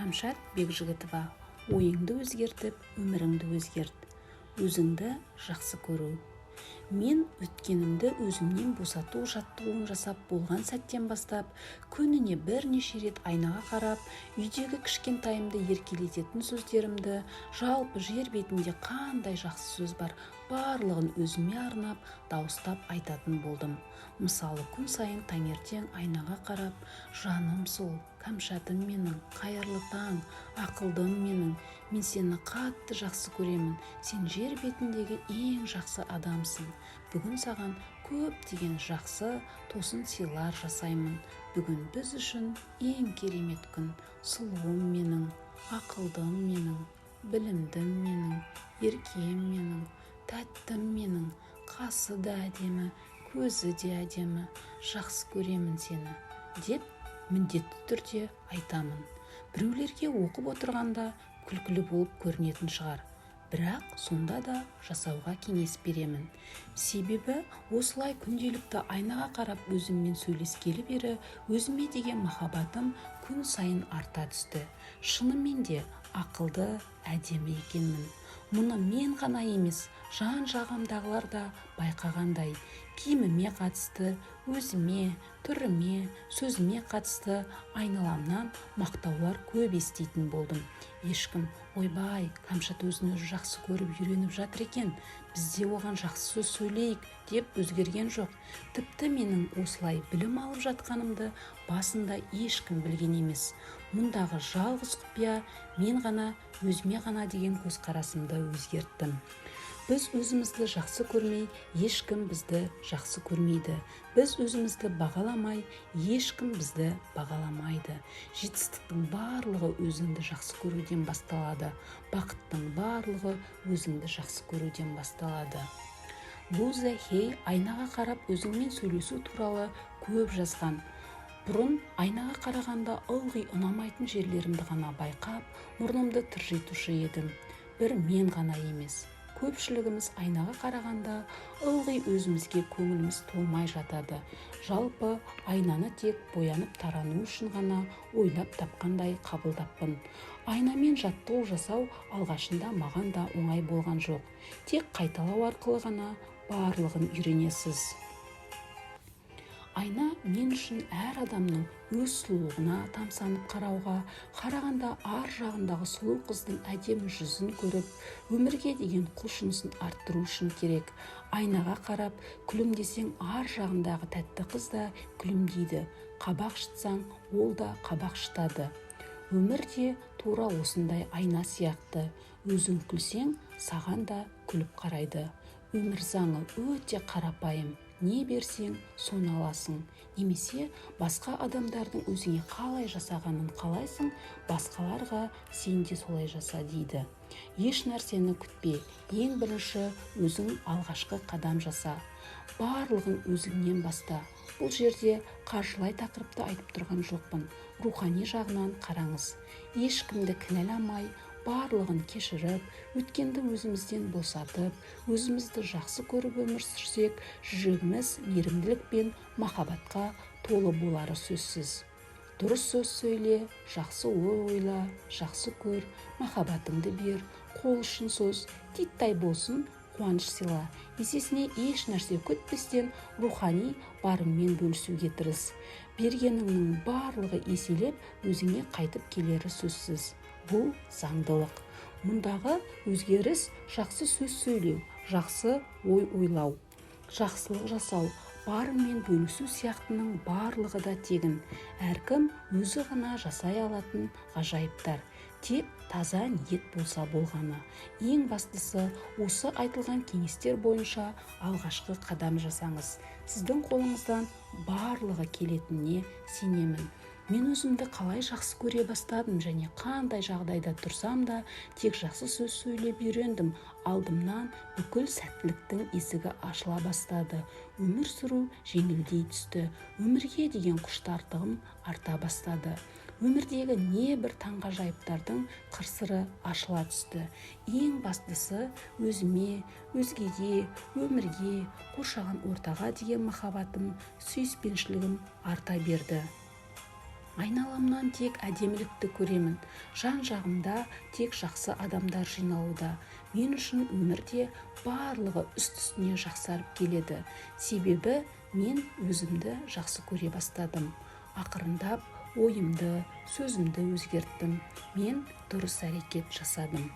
Кәмшат Бекжігітова. Ойыңды өзгертіп, өміріңді өзгерт. Өзіңді жақсы көру. Мен өткенімді өзімнен босату жаттығуын жасап болған сәттен бастап, күніне бірнеше рет айнаға қарап, үйдегі кішкентайымды еркелететін сөздерімді, жалпы жер бетінде қандай жақсы сөз бар, барлығын өзіме арнап, дауыстап айтатын болдым. Мысалы, күн сайын таңертең айнаға қарап: «Жаным сол, Кәмшатым менің, қайырлы таң, ақылдым менің, мен сені қатты жақсы көремін, сен жер бетіндегі ең жақсы адамсың, бүгін саған көптеген жақсы тосын сыйлар жасаймын, бүгін біз үшін ең керемет күн, сұлуым менің, ақылдым менің, білімдім менің, еркем менің, тәттім менің, қасы да әдемі, көзі де әдемі, жақсы көремін сені», – деп міндетті түрде айтамын. Біреулерге оқып отырғанда күлкілі болып көрінетін шығар, бірақ сонда да жасауға кеңес беремін. Себебі осылай күнделікті айнаға қарап өзіммен сөйлескелі бері өзіме деген махаббатым күн сайын арта түсті. Шынымен де ақылды, әдемі екенмін. Мұны мен ғана емес, жан-жағымдағылар да байқағандай. Киіміме қатысты, өзіме, түріме, сөзіме қатысты айналамнан мақтаулар көп еститін болдым. Ешкім: «Ойбай, Кәмшат өзін өзі жақсы көріп үйреніп жатыр екен, біз де оған жақсы сөз сөйлейік», – деп өзгерген жоқ. Тіпті менің осылай білім алып жатқанымды басында ешкім білген емес. Мұндағы жалғыз құпия – мен ғана, өзіме ғана деген көзқарасымды өзгерттім. Біз өзімізді жақсы көрмей, ешкім бізді жақсы көрмейді. Біз өзімізді бағаламай, ешкім бізді бағаламайды. Жетістіктің барлығы өзіңді жақсы көруден басталады. Бақыттың барлығы өзіңді жақсы көруден басталады. Луиза Хей айнаға қарап өзіңмен сөйлесу туралы көп жазған. Бұрын айнаға қарағанда ылғи ұнамайтын жерлерімді ғана байқап, мұрнымды тыржитушы едім. Бір мен ғана емес, көпшілігіміз айнаға қарағанда ылғи өзімізге көңіліміз толмай жатады. Жалпы, айнаны тек боянып тарану үшін ғана ойлап тапқандай қабылдаппын. Айнамен жаттығу жасау алғашында маған да оңай болған жоқ. Тек қайталау арқылы ғана барлығын үйренесіз. Айна мен үшін әр адамның өз сұлулығына тамсанып қарауға қарағанда, ар жағындағы сұлу қыздың әдемі жүзін көріп, өмірге деген құлшынысын арттыру үшін керек. Айнаға қарап күлімдесең, ар жағындағы тәтті қыз да күлімдейді. Қабақ шытсаң, ол да қабақ шытады. Өмір де тура осындай айна сияқты. Өзің күлсең, саған да күліп қарайды. Өмір заңы өте қарапайым: не берсең, соны аласың. Немесе басқа адамдардың өзіңе қалай жасағанын қалайсың, басқаларға сен де солай жаса дейді. Еш нәрсені күтпе, ең бірінші өзің алғашқы қадам жаса. Барлығын өзіңнен баста. Бұл жерде қаржылай тақырыпты айтып тұрған жоқпын, рухани жағынан қараңыз. Ешкімді кінәламай, барлығын кешіріп, өткенді өзімізден босатып, өзімізді жақсы көріп өмір сүрсек, жүрегіміз мейірімділік пен махаббатқа толы болары сөзсіз. Дұрыс сөз сөйле, жақсы ой ойла, жақсы көр, махаббатыңды бер, қол ұшын соз, титтей болсын қуаныш сыйла. Есесіне еш нәрсе күтпестен, рухани барыңмен бөлісуге тырыс. Бергеніңнің барлығы еселеп өзіңе қайтып келері сөзсіз. Бұл заңдылық. Мұндағы өзгеріс – жақсы сөз сөйлеу, жақсы ой ойлау, жақсылық жасау, барыңмен бөлісу сияқтының барлығы да тегін, әркім өзі ғана жасай алатын ғажайыптар. Тек таза ниет болса болғаны. Ең бастысы, осы айтылған кеңестер бойынша алғашқы қадам жасаңыз. Сіздің қолыңыздан барлығы келетініне сенемін. Мен өзімді қалай жақсы көре бастадым және қандай жағдайда тұрсам да, тек жақсы сөз сөйлеп үйрендім. Алдымнан бүкіл сәттіліктің есігі ашыла бастады, өмір сүру жеңілдей түсті, өмірге деген құштарлығым арта бастады, өмірдегі небір таңғажайыптардың қыр-сыры ашыла түсті. Ең бастысы, өзіме, өзгеге, өмірге, қоршаған ортаға деген махаббатым, сүйіспеншілігім арта берді. Айналамнан тек әдемілікті көремін. Жан-жағымда тек жақсы адамдар жиналуда. Мен үшін өмірде барлығы үсті-үстіне жақсарып келеді. Себебі мен өзімді жақсы көре бастадым. Ақырындап ойымды, сөзімді өзгерттім. Мен дұрыс әрекет жасадым.